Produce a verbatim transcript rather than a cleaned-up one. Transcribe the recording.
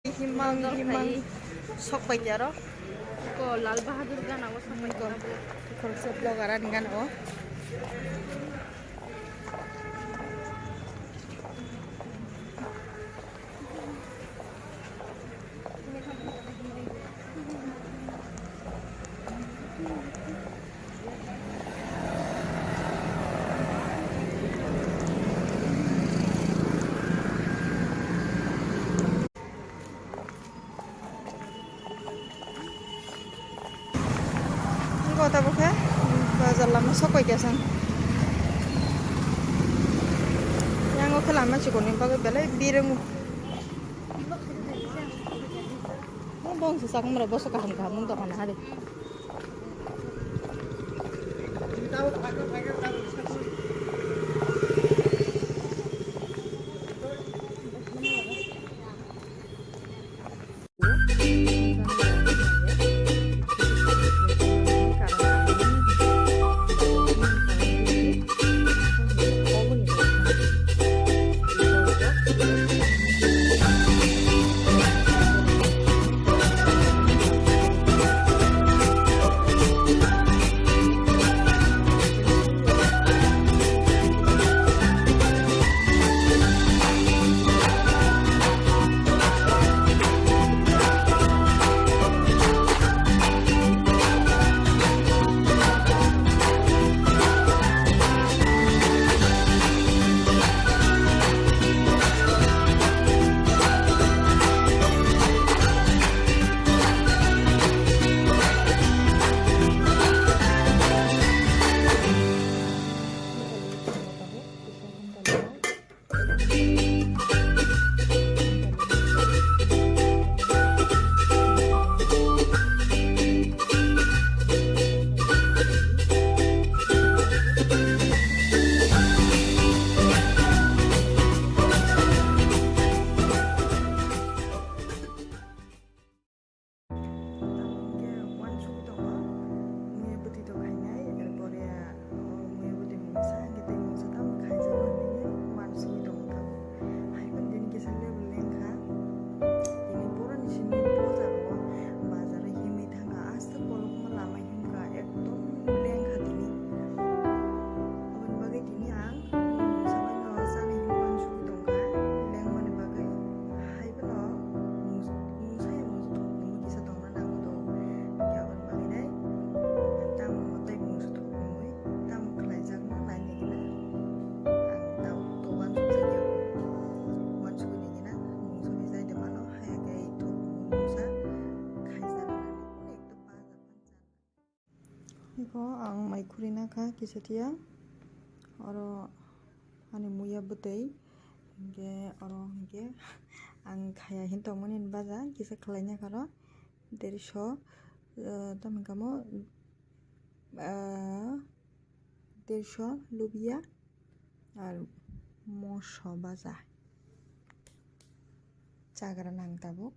Himang, himang. Sok pai kya ro? Ko Lal Bahadur gana o sok pai kya ro? Khoroksa vlogger ani gana o. Kota bo khe bazar lama sokoi khe sang. Yang o khe lama chikon ni bagwi belai birung. Bong se sakmara boso kaham kaham wng tongkha na hari. Tamo hwnkhe uansugwi tongo, muya bwtwi tong khainai, erpore, o, muya bwtwi mungsa hwnkhe tei mungsa tamo khaijak nai hwnwi uansugwi tongo tabuk. Hai phano tini kisa level lengkha, tini boroni simi bojaro, bazaro himwi thangkha, aste kolokma lama himkha, ekdom lengkha tini. Aboni bagwi tini ang mungsa bai no chana himwi uansugwi tongkha, lengmani bagwi. Hai phano mungsa ya mungsa thok tongwi kisa tongna nango do. Hwnkhe aboni bagwi nai tamo tei mungsa thok tongwi tamo khlaijakno naina gina. Ang tabuk to uansukjakya, uansugwi naina gina, mungsa bai chai de mano, haya khe thok mungsa khaijak nani kunu ekta pa jak. Iko ang mai khurina kha kisa tiya. Oro ani muya bwtwi. Hwnkhe oro hwnkhe ang khaya hin tongmani baja kisa khlaina kha oro. Dersho, eh, tamo hwnkhe mo, eh, dersho lubia ar moso baja. Chagra nang tabuk.